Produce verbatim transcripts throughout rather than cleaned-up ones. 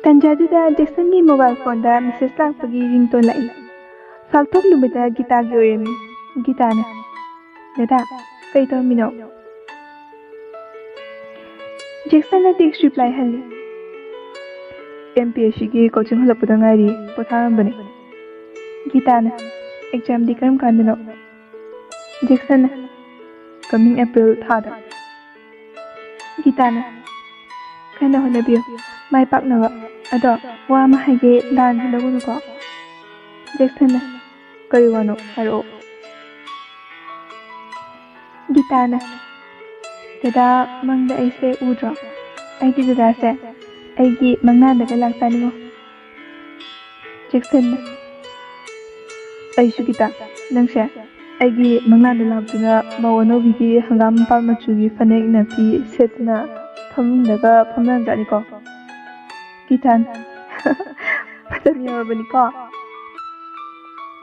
ꯇꯟꯖꯥꯗꯨꯗ ꯖꯦꯛꯁꯟꯒꯤ ꯃꯣꯕꯥꯏꯜ ꯐꯣꯟꯗ ꯃꯦꯁꯦꯖ ꯂꯥꯛꯄꯒꯤ ꯔꯤꯡꯇꯣꯟ ꯂꯥꯛꯏ꯫ ꯐꯥꯛꯊꯣꯛꯂꯨꯕꯗ ꯒꯤꯇꯥꯒꯤ ꯑꯣꯏꯔꯝꯃꯤ꯫ ꯒꯤꯇꯥꯅ, "ꯗꯗꯥ, ꯀꯩ ꯇꯧꯔꯝꯃꯤꯅꯣ?" ꯖꯦꯛꯁꯟꯅ ꯇꯦꯛꯁ ꯔꯤꯄ꯭ꯂꯥꯏ ꯍꯜꯂꯤ꯫ "ꯑꯦꯝ ꯄꯤ ꯑꯦꯁ ꯁꯤꯒꯤ ꯀꯣꯆꯤꯡ ꯍꯜꯂꯛꯄꯗ ꯉꯥꯏꯔꯤ, ꯄꯣꯊꯥꯔꯝꯕꯅꯤ꯫" ꯒꯤꯇꯥꯅ, "ꯑꯦꯛꯖꯥꯝꯗꯤ ꯀꯔꯝ ꯀꯥꯟꯗꯅꯣ?" ꯖꯦꯛꯁꯟꯅ, "ꯀꯃꯤꯡ ꯑꯦꯄ꯭ꯔꯤꯜ ꯊꯥꯗ꯫" ꯒꯤꯇꯥꯅ, "ꯀꯟꯅ ꯍꯣꯠꯅꯕꯤꯌꯨ, ꯃꯥꯏ ꯄꯥꯛꯅꯕ꯫ ꯑꯗꯣ ꯋꯥ ꯑꯃ ꯍꯥꯏꯒꯦ, ꯂꯥꯟꯅ ꯂꯧꯒꯅꯨꯀꯣ꯫" ꯖꯦꯛꯁꯟꯅ, "ꯀꯔꯤ ꯋꯥꯅꯣ? ꯍꯥꯏꯔꯛꯑꯣ꯫" ꯒꯤꯇꯥꯅ, "ꯗꯗꯥ, ꯃꯪꯗ ꯑꯩꯁꯦ ꯎꯗ꯭ꯔꯣ? ꯑꯩꯒꯤ ꯗꯗꯥꯁꯦ ꯑꯩꯒꯤ ꯃꯪꯂꯥꯟꯗꯒ ꯂꯥꯛꯆꯥꯅꯤꯡꯉꯣ꯫" ꯖꯦꯛꯁꯟꯅ, "ꯑꯩꯁꯨ ꯒꯤꯇꯥ, ꯅꯪꯁꯦ ꯑꯩꯒꯤ ꯃꯪꯂꯥꯟꯗ ꯂꯥꯛꯇꯨꯅ ꯃꯧ ꯑꯅꯧꯕꯤꯒꯤ ꯍꯪꯒꯥꯝ ꯃꯄꯥꯟ ꯃꯆꯨꯒꯤ ꯐꯅꯦꯛ ꯏꯟꯅꯐꯤ ꯁꯦꯠꯇꯨꯅ ꯐꯃꯨꯡꯗꯒ ꯐꯝꯂꯝꯖꯥꯠꯅꯤꯀꯣ꯫" ꯒꯤꯇꯥꯅ, "ꯃꯇꯝ ꯌꯧꯔꯕꯅꯤꯀꯣ꯫"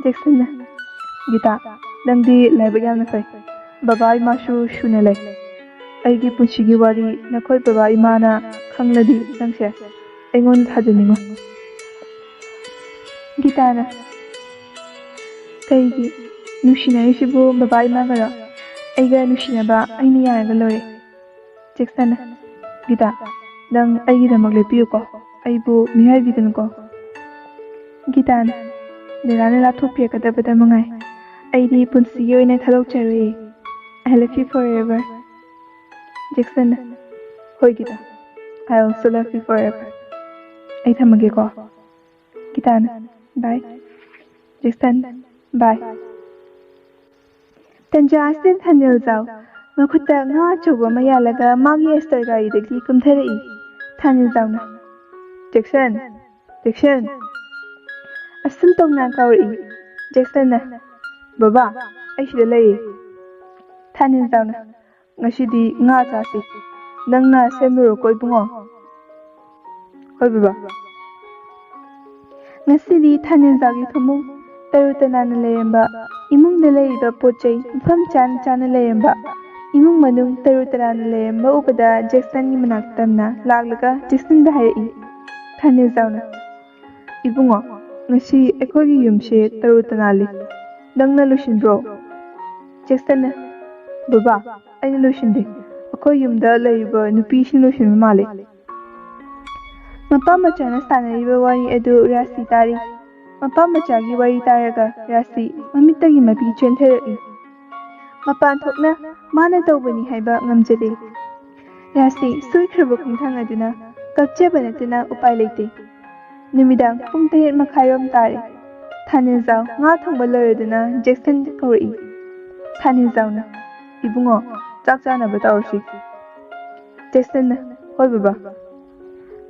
ꯖꯦꯛꯁꯟꯅ, "ꯒꯤꯇꯥ, ꯅꯪꯗꯤ ꯂꯥꯏꯕꯛ ꯌꯥꯝꯅ ꯐꯩ꯫ ꯕꯕꯥ ꯏꯃꯥꯁꯨ ꯁꯨꯅ ꯂꯩ꯫ ꯑꯩꯒꯤ ꯄꯨꯟꯁꯤꯒꯤ ꯋꯥꯔꯤ ꯅꯈꯣꯏ ꯕꯕꯥ ꯏꯃꯥꯅ ꯈꯪꯂꯗꯤ ꯅꯪꯁꯦ ꯑꯩꯉꯣꯟꯗ ꯊꯥꯖꯅꯤꯡꯉꯣꯏ꯫" ꯒꯤꯇꯥꯅ, "ꯀꯩꯒꯤ? ꯅꯨꯡꯁꯤꯅꯔꯤꯁꯤꯕꯨ ꯕꯕꯥ ꯏꯃꯥꯒꯔꯣ? ꯑꯩꯒ ꯅꯨꯡꯁꯤꯅꯕ ꯑꯩꯅ ꯌꯥꯔꯒ ꯂꯣꯏꯔꯦ꯫" ꯖꯦꯛꯁꯟꯅ, "ꯒꯤꯇꯥ, ꯅꯪ ꯑꯩꯒꯤꯗꯃꯛ ꯂꯦꯞꯄꯤꯌꯨꯀꯣ, ꯑꯩꯕꯨ ꯃꯤꯔꯥꯏꯕꯤꯒꯅꯨꯀꯣ꯫" ꯒꯤꯇꯥꯅ, "ꯗꯗꯥꯅ ꯂꯥꯞꯊꯣꯛꯄꯤꯔꯛꯀꯗꯕꯗ ꯃꯉꯥꯏ, ꯑꯩꯗꯤ ꯄꯨꯟꯁꯤꯒꯤ ꯑꯣꯏꯅ ꯊꯥꯗꯣꯛꯆꯔꯣꯏꯌꯦ꯫ I love you forever꯫" ꯖꯦꯛꯁꯟꯅ, "ꯍꯣꯏ guitar, I also love you forever꯫ ꯑꯩ ꯊꯝꯃꯒꯦꯀꯣ꯫" ꯒꯤꯇꯥꯅ, "Bye꯫" Jackson, "Bye꯫" ꯇꯟꯖꯥ ꯑꯁꯤꯗ ꯊꯥꯅꯤꯜꯖꯥꯎ ꯃꯈꯨꯠꯇ ꯉꯥ ꯑꯆꯧꯕ ꯑꯃ ꯌꯥꯜꯂꯒ ꯃꯥꯒꯤ ꯑꯦꯁꯇꯔ ꯒꯥꯔꯤꯗꯒꯤ ꯀꯨꯝꯊꯔꯛꯏ꯫ ꯊꯥꯅꯤꯜꯖꯥꯎꯅ, "ꯖꯦꯛꯁꯟ, ꯖꯦꯛꯁꯟ!" ꯑꯁꯨꯝ ꯇꯧꯅ ꯀꯧꯔꯛꯏ꯫ ꯖꯦꯛꯁꯟꯅ, "ꯕꯕꯥ, ꯑꯩ ꯁꯤꯗ ꯂꯩꯌꯦ꯫" ꯊꯥꯅꯤꯜꯖꯥꯎꯅ, "ꯉꯁꯤꯗꯤ ꯉꯥ ꯆꯥꯁꯤ꯫ ꯅꯪꯅ ꯁꯦꯝꯂꯨꯔꯣꯀꯣ ꯏꯕꯨꯡꯉꯣ꯫" "ꯍꯣꯏ ꯕꯕꯥ꯫" ꯉꯁꯤꯗꯤ ꯊꯥꯅꯤꯜꯖꯥꯎꯒꯤ ꯐꯃꯨꯡ ꯇꯔꯨ ꯇꯅꯥꯟꯅ ꯂꯩꯔꯝꯕ, ꯏꯃꯨꯡꯗ ꯂꯩꯔꯤꯕ ꯄꯣꯠ ꯆꯩ ꯃꯐꯝ ꯆꯥꯅ ꯆꯥꯅ ꯂꯩꯔꯝꯕ, ꯏꯃꯨꯡ ꯃꯅꯨꯡ ꯇꯔꯨ ꯇꯅꯥꯟꯅ ꯂꯩꯔꯝꯕ ꯎꯕꯗ ꯖꯦꯛꯁꯟꯒꯤ ꯃꯅꯥꯛꯇ ꯇꯝꯅ ꯂꯥꯛꯂꯒ ꯖꯦꯛꯁꯟꯗ ꯍꯥꯏꯔꯛꯏ꯫ ꯊꯥꯅꯦꯖꯥꯎꯅ, "ꯏꯕꯨꯡꯉꯣ, ꯉꯁꯤ ꯑꯩꯈꯣꯏꯒꯤ ꯌꯨꯝꯁꯦ ꯇꯔꯨ ꯇꯅꯥꯜꯂꯤ꯫ ꯅꯪꯅ ꯂꯣꯏꯁꯤꯟꯕ꯭ꯔꯣ?" ꯖꯦꯛꯁꯟꯅ, "ꯕꯕꯥ, ꯑꯩꯅ ꯂꯣꯏꯁꯤꯟꯗꯦ꯫ ꯑꯩꯈꯣꯏ ꯌꯨꯝꯗ ꯂꯩꯔꯤꯕ ꯅꯨꯄꯤꯁꯤꯡ ꯂꯣꯏꯁꯤꯟꯕ ꯃꯥꯜꯂꯦ꯫" ꯃꯄꯥ ꯃꯆꯥꯅ ꯁꯥꯟꯅꯔꯤꯕ ꯋꯥꯔꯤ ꯑꯗꯨ ꯔꯥꯁꯤ ꯇꯥꯔꯤ꯫ ꯃꯄꯥ ꯃꯆꯥꯒꯤ ꯋꯥꯔꯤ ꯇꯥꯔꯒ ꯔꯥꯁꯤ ꯃꯃꯤꯠꯇꯒꯤ ꯃꯄꯤ ꯆꯦꯟꯊꯔꯛꯏ꯫ ꯃꯄꯥꯟ ꯊꯣꯛꯅ ꯃꯥꯅ ꯇꯧꯕꯅꯤ ꯍꯥꯏꯕ ꯉꯝꯖꯗꯦ꯫ ꯔꯥꯁꯤ ꯁꯣꯏꯈ꯭ꯔꯕ ꯈꯣꯡꯊꯥꯡ ꯑꯗꯨꯅ ꯀꯞꯆꯕ ꯅꯠꯇꯅ ꯎꯄꯥꯏ ꯂꯩꯇꯦ꯫ ꯅꯨꯃꯤꯗꯥꯡ ꯄꯨꯡ ꯇꯔꯦꯠ ꯃꯈꯥꯏꯔꯣꯝ ꯇꯥꯔꯦ꯫ ꯊꯥꯅꯦꯖꯥꯎ ꯉꯥ ꯊꯣꯡꯕ ꯂꯣꯏꯔꯗꯨꯅ ꯖꯦꯛꯁꯟ ꯀꯧꯔꯛꯏ꯫ ꯊꯥꯅꯦꯖꯥꯎꯅ, "ꯏꯕꯨꯡꯉꯣ, ꯆꯥꯛ ꯆꯥꯅꯕ ꯇꯧꯔꯁꯤ꯫" ꯖꯦꯛꯁꯟꯅ, "ꯍꯣꯏ ꯕꯕꯥ꯫"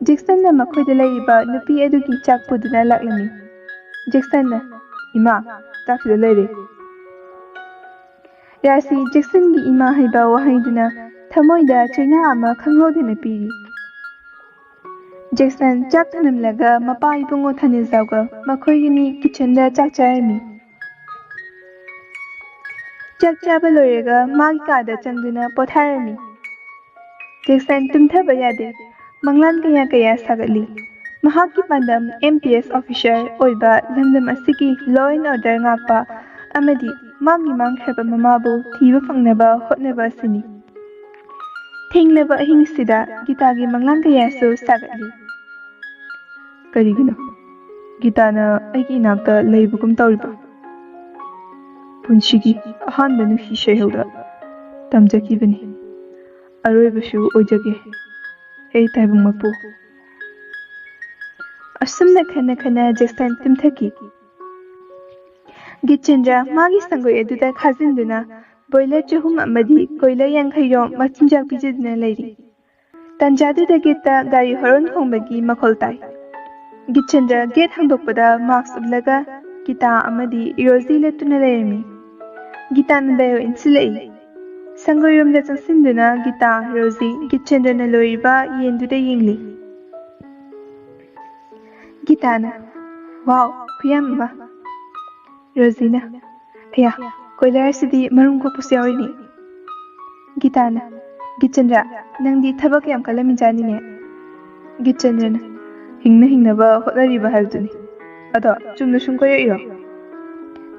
ꯖꯦꯛꯁꯟꯅ ꯃꯈꯣꯏꯗ ꯂꯩꯔꯤꯕ ꯅꯨꯄꯤ ꯑꯗꯨꯒꯤ ꯆꯥꯛ ꯄꯨꯗꯨꯅ ꯂꯥꯛꯂꯝꯃꯤ꯫ ꯖꯦꯛꯁꯟꯅ, "ꯏꯃꯥ, ꯆꯥꯛꯁꯤꯗ ꯂꯩꯔꯦ꯫" ꯔꯥꯁꯤ ꯖꯦꯛꯁꯟꯒꯤ "ꯏꯃꯥ" ꯍꯥꯏꯕ ꯋꯥꯍꯩꯗꯨꯅ ꯊꯃꯣꯏꯗ ꯆꯩꯅꯥ ꯑꯃ ꯈꯪꯍꯧꯗꯅ ꯄꯤꯔꯤ꯫ ꯖꯦꯛꯁꯟ ꯆꯥꯛ ꯊꯅꯝꯂꯒ ꯃꯄꯥ ꯏꯕꯨꯡꯉꯣ ꯊꯥꯅꯦꯖꯥꯎꯒ ꯃꯈꯣꯏꯒꯤꯅꯤ ꯀꯤꯠꯆꯟꯗ ꯆꯥꯛ ꯆꯥꯔꯝꯃꯤ꯫ ꯆꯥꯛ ꯆꯥꯕ ꯂꯣꯏꯔꯒ ꯃꯥꯒꯤ ꯀꯥꯗ ꯆꯪꯗꯨꯅ ꯄꯣꯊꯥꯔꯝꯃꯤ꯫ ꯖꯦꯛꯁꯟ ꯇꯨꯝꯊꯕ ꯌꯥꯗꯦ꯫ ꯃꯪꯂꯥꯟ ꯀꯌꯥ ꯀꯌꯥ ꯁꯥꯒꯠꯂꯤ꯫ ꯃꯍꯥꯛꯀꯤ ꯄꯥꯟꯗꯝ ꯑꯦꯝ ꯄꯤ ꯑꯦꯁ ꯑꯣꯐꯤꯁꯥꯔ ꯑꯣꯏꯕ, ꯂꯝꯗꯝ ꯑꯁꯤꯒꯤ law and order ꯉꯥꯛꯄ ꯑꯃꯗꯤ ꯃꯥꯒꯤ ꯃꯥꯡꯈ꯭ꯔꯕ ꯃꯃꯥꯕꯨ ꯊꯤꯕ ꯐꯪꯅꯕ ꯍꯣꯠꯅꯕ ꯑꯁꯤꯅꯤ꯫ ꯊꯦꯡꯂꯕ ꯑꯍꯤꯡꯁꯤꯗ ꯒꯤꯇꯥꯒꯤ ꯃꯪꯂꯥꯟ ꯀꯌꯥꯁꯨ ꯁꯥꯒꯠꯂꯤ꯫ ꯀꯔꯤꯒꯤꯅꯣ ꯒꯤꯇꯥꯅ ꯑꯩꯒꯤ ꯏꯅꯥꯛꯇ ꯂꯩꯕꯒꯨꯝ ꯇꯧꯔꯤꯕ? ꯄꯨꯟꯁꯤꯒꯤ ꯑꯍꯥꯟꯕ ꯅꯨꯡꯁꯤ ꯁꯩꯍꯦꯜꯗ ꯇꯝꯖꯈꯤꯕꯅꯤ꯫ ꯑꯔꯣꯏꯕꯁꯨ ꯑꯣꯏꯖꯒꯦ, ꯍꯦ ꯇꯥꯏꯕꯪ ꯃꯄꯨ꯫ ꯑꯁꯨꯝꯅ ꯈꯟꯅ ꯈꯟꯅ ꯖꯦꯛꯁꯟ ꯇꯨꯝꯊꯈꯤ꯫ ꯒꯤꯠꯆꯦꯟꯗ꯭ꯔ ꯃꯥꯒꯤ ꯁꯪꯒꯣꯏ ꯑꯗꯨꯗ ꯈꯥꯖꯤꯟꯗꯨꯅ ꯕꯣꯏꯂꯔ ꯆꯍꯨꯝ ꯑꯃꯗꯤ ꯀꯣꯏꯂꯔ ꯌꯥꯡꯈꯩꯔꯣꯝ ꯃꯆꯤꯟꯖꯥꯛ ꯄꯤꯖꯗꯨꯅ ꯂꯩꯔꯤ꯫ ꯇꯟꯖꯥꯗꯨꯗ ꯒꯦꯠꯇ ꯒꯥꯔꯤ ꯍꯣꯔꯣꯟ ꯈꯣꯡꯕꯒꯤ ꯃꯈꯣꯜ ꯇꯥꯏ꯫ ꯒꯤꯠꯆꯦꯟꯗ꯭ꯔ ꯒꯦꯠ ꯍꯥꯡꯗꯣꯛꯄꯗ ꯃꯥꯛꯁ ꯎꯞꯂꯒ ꯒꯤꯇꯥ ꯑꯃꯗꯤ ꯔꯣꯖꯤ ꯂꯦꯞꯇꯨꯅ ꯂꯩꯔꯝꯃꯤ꯫ ꯒꯤꯇꯥꯅ ꯗꯥꯏꯑꯣ ꯏꯟꯁꯤꯜꯂꯛꯏ꯫ ꯁꯪꯒꯣꯏꯔꯣꯝꯗ ꯆꯪꯁꯤꯟꯗꯨꯅ ꯒꯤꯇꯥ, ꯔꯣꯖꯤ, ꯒꯤꯠꯆꯦꯟꯗ꯭ꯔꯅ ꯂꯣꯏꯔꯤꯕ ꯌꯦꯟꯗꯨꯗ ꯌꯦꯡꯂꯤ꯫ ꯒꯤꯇꯥꯅ, "ꯋꯥꯎ, ꯈꯨꯌꯥꯝ ꯑꯃ!" ꯔꯣꯖꯤꯅ, "ꯑꯌꯥ, ꯀꯣꯏꯂꯔꯁꯤꯗꯤ ꯃꯔꯨꯝ ꯀꯣꯛꯄꯁꯨ ꯌꯥꯎꯔꯤꯅꯦ"꯫ ꯒꯤꯇꯥꯅ, "ꯒꯤꯆꯟꯗ꯭ꯔ, ꯅꯪꯗꯤ ꯊꯕꯛ ꯌꯥꯝ ꯀꯜꯂꯝꯃꯤꯖꯥꯠꯅꯤꯅꯦ"꯫ ꯒꯤꯆꯟꯗ꯭ꯔꯅ, "ꯍꯤꯡꯅ ꯍꯤꯡꯅꯕ ꯍꯣꯠꯅꯔꯤꯕ ꯍꯥꯏꯕꯗꯨꯅꯤ꯫ ꯑꯗꯣ ꯆꯨꯝꯅ ꯁꯨꯝ ꯀꯣꯏꯔꯛꯏꯔꯣ?"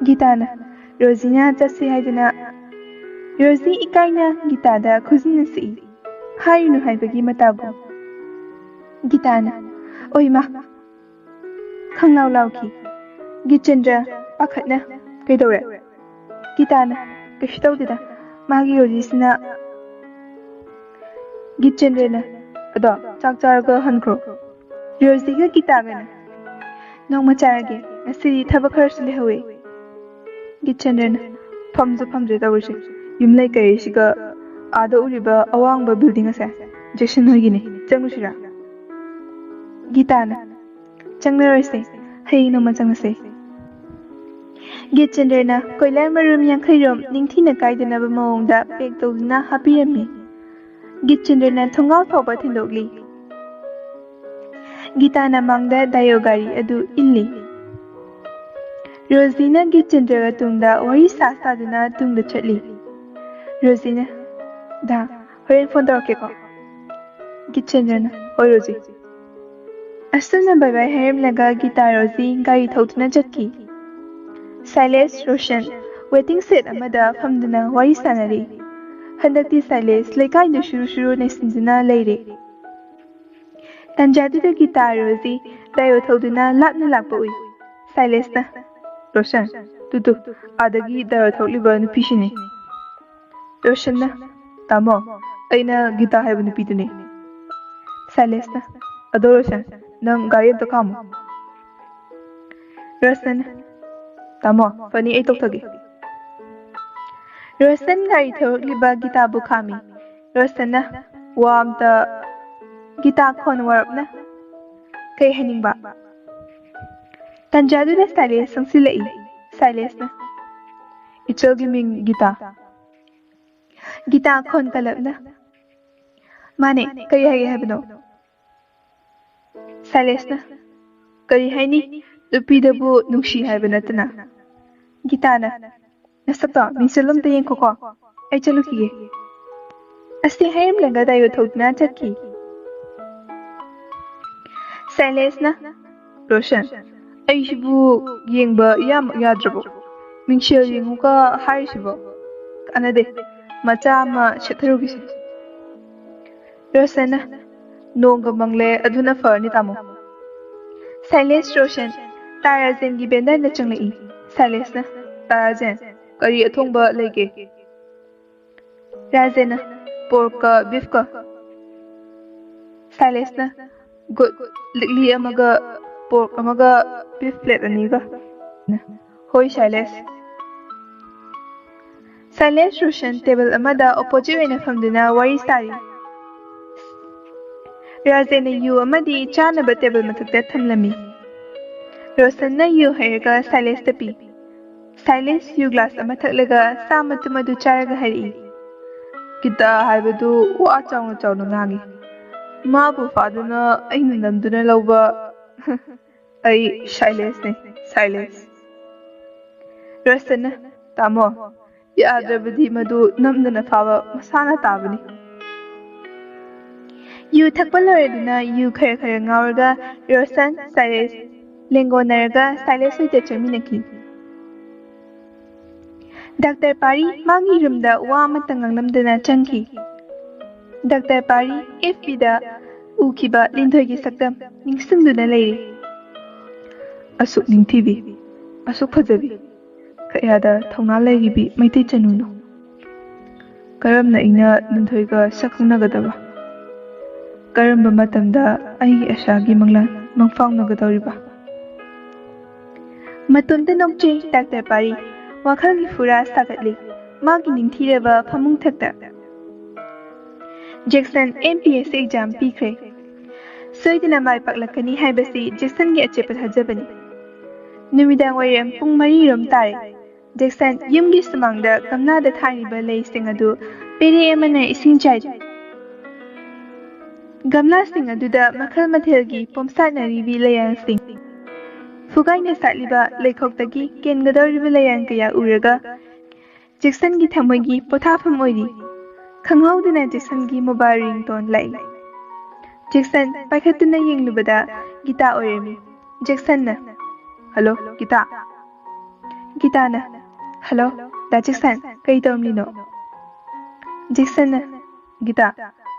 ꯒꯤꯇꯥꯅ, "ꯔꯣꯖꯤꯅ ꯆꯠꯁꯤ ꯍꯥꯏꯗꯅ"꯫ ꯔꯣꯖꯤ ꯏꯀꯥꯏꯅ ꯒꯤꯇꯥꯗ ꯈꯨꯖꯤꯟꯅ ꯁꯤꯛꯏ꯫ ꯍꯥꯏꯔꯨꯅꯨ ꯍꯥꯏꯕꯒꯤ ꯃꯇꯥꯒꯨꯝ꯫ ꯒꯤꯇꯥꯅ, "ꯑꯣꯏꯃꯥ!" ꯈꯪꯂꯥꯎ ꯂꯥꯎꯈꯤ꯫ ꯒꯤꯆꯟꯗ꯭ꯔ ꯄꯥꯈꯠꯅ, "ꯀꯩꯗꯧꯔꯦ?" ꯒꯤꯇꯥꯅ, "ꯀꯩꯁꯨ ꯇꯧꯗꯦꯗ, ꯃꯥꯒꯤ ꯔꯣꯖꯤꯁꯤꯅ"꯫ ꯒꯤꯆꯟꯗ꯭ꯔꯅ, "ꯑꯗꯣ ꯆꯥꯛ ꯆꯥꯔꯒ ꯍꯟꯈ꯭ꯔꯣ"꯫ ꯔꯣꯖꯤꯒ ꯒꯤꯇꯥꯒꯅ, "ꯅꯣꯡꯃ ꯆꯥꯔꯒꯦ, ꯉꯁꯤꯗꯤ ꯊꯕꯛ ꯈꯔꯁꯨ ꯂꯩꯍꯧꯋꯦ"꯫ ꯒꯤꯆꯟꯗ꯭ꯔꯅ, "ꯐꯝꯁꯨ ꯐꯝꯗ꯭ꯔꯦ ꯇꯧꯔꯤꯁꯦ, ꯌꯨꯝ ꯂꯩꯀꯩꯁꯤꯒ ꯑꯥꯗ ꯎꯔꯤꯕ ꯑꯋꯥꯡꯕ ꯕꯤꯜꯗꯤꯡ ꯑꯁꯦ ꯖꯦꯛꯁꯟ ꯍꯣꯏꯒꯤꯅꯦ, ꯆꯪꯉꯨꯁꯤꯔꯥ?" ꯒꯤꯇꯥꯅ, "ꯆꯪꯂꯔꯣꯏꯁꯦ, ꯍꯌꯦꯡ ꯅꯣꯡꯃ ꯆꯪꯂꯁꯦ"꯫ ꯒꯤꯆꯟꯗ꯭ꯔꯅ ꯀꯣꯏꯂꯔ ꯃꯔꯨꯝ ꯌꯥꯡꯈꯩ ꯔꯣꯝ ꯅꯤꯡꯊꯤꯅ ꯀꯥꯏꯗꯅꯕ ꯃꯑꯣꯡꯗ ꯄꯦꯛ ꯇꯧꯗꯨꯅ ꯍꯥꯞꯄꯤꯔꯝꯃꯤ꯫ ꯒꯤꯆꯟꯗ꯭ꯔꯅ ꯊꯣꯡꯒꯥꯜ ꯐꯥꯎꯕ ꯊꯤꯟꯗꯣꯛꯂꯤ꯫ ꯒꯤꯇꯥꯅ ꯃꯥꯡꯗ ꯗꯥꯏꯑꯣ ꯒꯥꯔꯤ ꯑꯗꯨ ꯏꯜꯂꯤ꯫ ꯔꯣꯖꯤꯅ ꯒꯤꯆꯟꯗ꯭ꯔꯒ ꯇꯨꯡꯗ ꯋꯥꯔꯤ ꯁꯥ ꯁꯥꯗꯨꯅ ꯇꯨꯡꯗ ꯆꯠꯂꯤ꯫ ꯔꯣꯖꯤꯅ, "ꯗꯥ, ꯍꯣꯔꯦꯟ ꯐꯣꯟ ꯇꯧꯔꯛꯀꯦꯀꯣ"꯫ ꯒꯤꯆꯟꯗ꯭ꯔꯅ, "ꯍꯣꯏ ꯔꯣꯖꯤ"꯫ ꯑꯁꯨꯝꯅ ꯕꯥꯏ ꯕꯥꯏ ꯍꯥꯏꯔꯝꯂꯒ ꯒꯤꯇꯥ ꯔꯣꯖꯤ ꯒꯥꯔꯤ ꯊꯧꯗꯨꯅ ꯆꯠꯈꯤ꯫ ꯁꯥꯏꯂꯦꯁ, ꯔꯣꯁꯟ ꯋꯦꯇꯤꯡ ꯁꯦꯠ ꯑꯃꯗ ꯐꯝꯗꯨꯅ ꯋꯥꯔꯤ ꯁꯥꯟꯅꯔꯤ꯫ ꯍꯟꯗꯛꯇꯤ ꯁꯥꯏꯂꯦꯁ ꯂꯩꯀꯥꯏꯗ ꯁꯨꯔꯨ ꯁꯨꯔꯨ ꯅꯩꯁꯤꯟꯗꯨꯅ ꯂꯩꯔꯦ꯫ ꯇꯟꯖꯥꯗꯨꯗ ꯒꯤꯇꯥ ꯔꯣꯖꯤ ꯗꯥꯏꯑꯣ ꯊꯧꯗꯨꯅ ꯂꯥꯞꯅ ꯂꯥꯛꯄ ꯎꯏ꯫ ꯁꯥꯏꯂꯦꯁꯅ, "ꯔꯣꯁꯟ, ꯇꯨ ꯇꯨ, ꯑꯥꯗꯒꯤ ꯗꯥꯏꯑꯣ ꯊꯧꯂꯤꯕ ꯅꯨꯄꯤꯁꯤꯅꯤ"꯫ ꯔꯣꯁꯟꯅ, "ꯇꯥꯃꯣ, ꯑꯩꯅ ꯒꯤꯇꯥ ꯍꯥꯏꯕ ꯅꯨꯄꯤꯗꯨꯅꯤ"꯫ ꯁꯥꯏꯂꯦꯁꯅ, "ꯑꯗꯣ ꯔꯣꯁꯟ, ꯅꯪ ꯒꯥꯔꯤ ꯑꯝꯇ ꯈꯥꯝꯃꯣ"꯫ ꯔꯣꯁꯟꯅ, "ꯇꯥꯃꯣ, ꯐꯅꯤ, ꯑꯩ ꯇꯧꯊꯒꯦ"꯫ ꯔꯣꯁꯟ ꯒꯥꯔꯤ ꯊꯧꯔꯛꯂꯤꯕ ꯒꯤꯇꯥꯕꯨ ꯈꯥꯝꯃꯤ꯫ ꯔꯣꯁꯟꯅ ꯋꯥ ꯑꯝꯇ, ꯒꯤꯇꯥ ꯈꯣꯟ ꯋꯥꯔꯞꯅ, "ꯀꯩ ꯍꯥꯏꯅꯤꯡꯕ?" ꯇꯟꯖꯥꯗꯨꯗ ꯁꯥꯏꯂꯦꯁ ꯆꯪꯁꯤꯜꯂꯛꯏ꯫ ꯁꯥꯏꯂꯦꯁꯅ, "ꯏꯆꯜꯒꯤ ꯃꯤꯡ ꯒꯤꯇꯥ"꯫ ꯒꯤꯇꯥ ꯈꯣꯟ ꯀꯜꯂꯞꯅ, "ꯃꯥꯅꯦ, ꯀꯔꯤ ꯍꯥꯏꯒꯦ ꯍꯥꯏꯕꯅꯣ?" ꯁꯥꯏꯂꯦꯁꯅ, "ꯀꯔꯤ ꯍꯥꯏꯅꯤ? ꯅꯨꯄꯤꯗꯕꯨ ꯅꯨꯡꯁꯤ ꯍꯥꯏꯕ ꯅꯠꯇꯅ"꯫ ꯒꯤꯇꯥꯅ, "ꯅꯁꯛꯇꯣ ꯃꯤꯡꯁꯦꯜ ꯑꯝꯇ ꯌꯦꯡꯈꯣꯀꯣ, ꯑꯩ ꯆꯠꯂꯨꯈꯤꯒꯦ"꯫ ꯑꯁꯤ ꯍꯥꯏꯔꯝꯂꯒ ꯗꯥꯏꯌꯣ ꯊꯧꯗꯨꯅ ꯆꯠꯈꯤ꯫ ꯁꯥꯏꯂꯦꯁꯅ, "ꯔꯣꯁꯟ, ꯑꯩꯁꯤꯕꯨ ꯌꯦꯡꯕ ꯏꯌꯥꯃꯛ ꯌꯥꯗ꯭ꯔꯕꯣ? ꯃꯤꯡꯁꯦꯜ ꯌꯦꯡꯉꯨꯒ ꯍꯥꯏꯔꯤꯁꯤꯕꯣ? ꯀꯥꯟꯅꯗꯦ, ꯃꯆꯥ ꯑꯃ ꯁꯦꯠꯊꯔꯨꯒꯦꯁꯦ"꯫ ꯔꯣꯁꯟꯅ, "ꯅꯣꯡꯒ ꯃꯪꯂꯦ, ꯑꯗꯨꯅ ꯐꯔꯅꯤ ꯇꯥꯃꯣ"꯫ ꯁꯥꯏꯂꯦꯁ ꯔꯣꯁꯟ ꯇꯥ ꯔꯥꯖꯦꯟꯒꯤ ꯕꯦꯟꯗꯔꯗ ꯆꯪꯂꯛꯏ꯫ ꯁꯥꯏꯂꯦꯁꯅ, "ꯇꯥ ꯔꯥꯖꯦꯟ, ꯀꯔꯤ ꯑꯊꯣꯡꯕ ꯂꯩꯒꯦ?" ꯔꯥꯖꯦꯟꯅ, "ꯄꯣꯔꯛꯀ ꯕꯤꯐꯀ"꯫ ꯁꯥꯏꯂꯦꯁꯅ, "ꯒꯨꯗ, ꯂꯤꯛꯂꯤ ꯑꯃꯒ, ꯄꯣꯔꯛ ꯑꯃꯒ, ꯕꯤꯐ ꯄ꯭ꯂꯦꯠ ꯑꯅꯤꯒ"꯫ "ꯍꯣꯏ ꯁꯥꯏꯂꯦꯁ"꯫ ꯁꯥꯏꯂꯦꯁ ꯔꯣꯁꯟ ꯇꯦꯕꯜ ꯑꯃꯗ ꯑꯣꯄꯣꯖꯤꯠ ꯑꯣꯏꯅ ꯐꯝꯗꯨꯅ ꯋꯥꯔꯤ ꯁꯥꯔꯤ꯫ ꯔꯥꯖꯦꯟꯅ ꯌꯨ ꯑꯃꯗꯤ ꯆꯥꯅꯕ ꯇꯦꯕꯜ ꯃꯊꯛꯇ ꯊꯝꯂꯝꯃꯤ꯫ ꯔꯣꯁꯟꯅ ꯌꯨ ꯍꯩꯔꯒ ꯁꯥꯏꯂꯦꯁꯇ ꯄꯤ꯫ ꯁꯥꯏꯂꯦꯁ ꯌꯨ ꯒ꯭ꯂꯥꯁ ꯑꯃ ꯊꯛꯂꯒ ꯆꯥ ꯃꯇꯨꯝ ꯑꯗꯨ ꯆꯥꯔꯒ ꯍꯥꯏꯔꯛꯏ꯫ "ꯒꯤꯇꯥ ꯍꯥꯏꯕꯗꯨ ꯋꯥ ꯆꯥꯎꯅ ꯆꯥꯎꯅ ꯉꯥꯡꯏ꯫ ꯃꯥꯕꯨ ꯐꯥꯗꯨꯅ ꯑꯩꯅ ꯅꯝꯗꯨꯅ ꯂꯧꯕ ꯑꯩ ꯁꯥꯏꯂꯦꯁꯅꯦ, ꯁꯥꯏꯂꯦꯁ"꯫ ꯔꯣꯁꯟꯅ, "ꯇꯥꯃꯣ, ꯌꯥꯗ꯭ꯔꯕꯗꯤ ꯃꯗꯨ ꯅꯝꯗꯅ ꯐꯥꯕ ꯃꯁꯥꯅ ꯇꯥꯕꯅꯤ"꯫ ꯌꯨ ꯊꯛꯄ ꯂꯣꯏꯔꯗꯨꯅ ꯌꯨ ꯈꯔ ꯈꯔ ꯉꯥꯎꯔꯒ ꯔꯣꯁꯟ, ꯁꯥꯏꯂꯦꯁ ꯂꯦꯡꯒꯣꯟꯅꯔꯒ ꯁꯥꯏꯂꯦꯁ ꯍꯣꯏꯗ ꯆꯪꯃꯤꯟꯅꯈꯤ꯫ ꯗꯥꯛꯇꯔ ꯄꯥꯔꯤ ꯃꯥꯒꯤ ꯔꯨꯝꯗ ꯋꯥ ꯑꯃꯠꯇ ꯉꯥꯡꯂꯝꯗꯅ ꯆꯪꯈꯤ꯫ ꯗꯥꯛꯇꯔ ꯄꯥꯔꯤ ꯑꯦꯐ ꯕꯤꯗ ꯎꯈꯤꯕ ꯂꯤꯟꯊꯣꯏꯒꯤ ꯁꯛꯇꯝ ꯅꯤꯡꯁꯤꯡꯗꯨꯅ ꯂꯩꯔꯤ꯫ "ꯑꯁꯨꯛ ꯅꯤꯡꯊꯤꯕꯤ, ꯑꯁꯨꯛ ꯐꯖꯕꯤ, ꯀꯌꯥꯗ ꯊꯧꯅꯥ ꯂꯩꯔꯤꯕꯤ ꯃꯩꯇꯩ ꯆꯅꯨꯅꯣ? ꯀꯔꯝꯅ ꯑꯩꯅ ꯂꯤꯟꯊꯣꯏꯒ ꯁꯛ ꯈꯪꯅꯒꯗꯕ? ꯀꯔꯝꯕ ꯃꯇꯝꯗ ꯑꯩꯒꯤ ꯑꯁꯥꯒꯤ ꯃꯪꯂꯥꯟ ꯃꯪꯐꯥꯎꯅꯒꯗꯧꯔꯤꯕ?" ꯃꯇꯣꯝꯇ ꯅꯣꯛꯆꯩ ꯗꯥꯛꯇꯔ ꯄꯥꯔꯤ꯫ ꯋꯥꯈꯜꯒꯤ ꯐꯨꯔꯥ ꯁꯥꯒꯠꯂꯤ ꯃꯥꯒꯤ ꯅꯤꯡꯊꯤꯔꯕ ꯐꯃꯨꯡ ꯊꯛꯇ꯫ Jackson M P S exam ꯄꯤꯈ꯭ꯔꯦ꯫ ꯁꯣꯏꯗꯅ ꯃꯥꯏ ꯄꯥꯛꯂꯛꯀꯅꯤ ꯍꯥꯏꯕꯁꯤ ꯖꯦꯛꯁꯟꯒꯤ ꯑꯆꯦꯠꯄ ꯊꯥꯖꯕꯅꯤ꯫ ꯅꯨꯃꯤꯗꯥꯡ ꯋꯥꯏꯔꯝ ꯄꯨꯡ ꯃꯔꯤꯔꯣꯝ ꯇꯥꯔꯦ꯫ ꯖꯦꯛꯁꯟ ꯌꯨꯝꯒꯤ ꯁꯨꯃꯥꯡꯗ ꯒꯝꯂꯥꯗ ꯊꯥꯔꯤꯕ ꯂꯩꯁꯤꯡ ꯑꯗꯨ ꯄꯦꯔꯦ ꯑꯃꯅ ꯏꯁꯤꯡ ꯆꯥꯏꯔꯤ꯫ ꯒꯝꯂꯥꯁꯤꯡ ꯑꯗꯨꯗ ꯃꯈꯜ ꯃꯊꯦꯜꯒꯤ ꯄꯣꯝꯁꯥꯠꯅꯔꯤꯕꯤ ꯂꯩꯔꯥꯡꯁꯤꯡ꯫ ꯐꯨꯒꯥꯏꯅ ꯁꯥꯠꯂꯤꯕ ꯂꯩꯈꯣꯛꯇꯒꯤ ꯀꯦꯟꯒꯗꯧꯔꯤꯕ ꯂꯩꯔꯥꯡ ꯀꯌꯥ ꯎꯔꯒ ꯖꯦꯛꯁꯟꯒꯤ ꯊꯃꯣꯏꯒꯤ ꯄꯣꯊꯥꯐꯝ ꯑꯣꯏꯔꯤ꯫ ꯈꯪꯍꯧꯗꯅ ꯖꯦꯛꯁꯟꯒꯤ mobile ringtone ꯂꯥꯛꯏ꯫ ꯖꯦꯛꯁꯟ ꯄꯥꯏꯈꯠꯇꯨꯅ ꯌꯦꯡꯂꯨꯕꯗ ꯒꯤꯇꯥ ꯑꯣꯏꯔꯝꯃꯤ꯫ ꯖꯦꯛꯁꯟꯅ, "ꯍꯜꯂꯣ, ꯒꯤꯇꯥ?" ꯒꯤꯇꯥꯅ, "ꯍꯜꯂꯣ, ꯗꯥ ꯖꯦꯛꯁꯟ, ꯀꯔꯤ ꯇꯧꯔꯝꯂꯤꯅꯣ?" ꯖꯦꯛꯁꯟꯅ, "ꯒꯤꯇꯥ,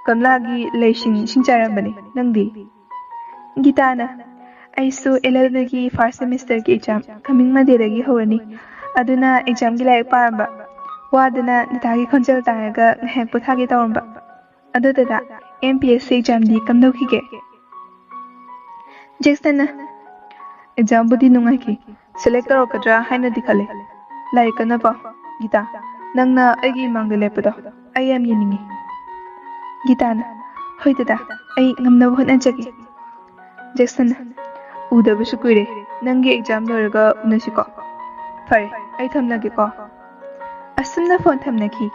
ꯀꯝꯂꯥꯒꯤ ꯂꯩꯁꯤꯡ ꯏꯁꯤꯡ ꯆꯥꯏꯔꯝꯕꯅꯤ, ꯅꯪꯗꯤ?" ꯒꯤꯇꯥꯅ, "ꯑꯩꯁꯨ L L Bꯒꯤ first semesterꯒꯤ exam coming Mondayꯗꯒꯤ ꯍꯧꯔꯅꯤ, ꯑꯗꯨꯅ examꯒꯤ ꯂꯥꯏꯔꯤꯛ ꯄꯥꯔꯝꯕ꯫ ꯋꯥꯗꯅ ꯅꯤꯇꯥꯒꯤ ꯈꯣꯟꯖꯦꯜ ꯇꯥꯔꯒ ꯉꯥꯏꯍꯥꯛ ꯄꯣꯊꯥꯒꯦ ꯇꯧꯔꯝꯕ꯫ ꯑꯗꯣ ꯗꯗꯥ, M P S C examꯗꯤ ꯀꯝꯗꯧꯈꯤꯒꯦ?" ꯖꯦꯛꯁꯟꯅ, "Examꯕꯨꯗꯤ ꯅꯨꯡꯉꯥꯏꯈꯤ, select ꯇꯧꯔꯛꯀꯗ꯭ꯔꯥ ꯍꯥꯏꯅꯗꯤ ꯈꯜꯂꯦ꯫ ꯂꯥꯏꯔꯤꯛ ꯀꯟꯅ ꯄꯥꯎ꯫ ꯒꯤꯇꯥ, ꯅꯪꯅ ꯑꯩꯒꯤ ꯏꯃꯥꯡꯗ ꯂꯦꯞꯄꯗꯣ ꯑꯩ ꯌꯥꯝ ꯌꯦꯡꯅꯤꯡꯉꯤ꯫" ꯒꯤꯇꯥꯅ, "ꯍꯣꯏ ꯗꯗꯥ, ꯑꯩ ꯉꯝꯅꯕ ꯍꯣꯠꯅꯖꯒꯦ꯫" ꯖꯦꯛꯁꯟꯅ, "ꯎꯗꯕꯁꯨ ꯀꯨꯏꯔꯦ, ꯅꯪꯒꯤ exam ꯂꯣꯏꯔꯒ ꯎꯅꯁꯤꯀꯣ꯫ ꯐꯔꯦ, ꯑꯩ ꯊꯝꯂꯒꯦꯀꯣ꯫" ꯑꯁꯨꯝꯅ phone ꯊꯝꯅꯈꯤ꯫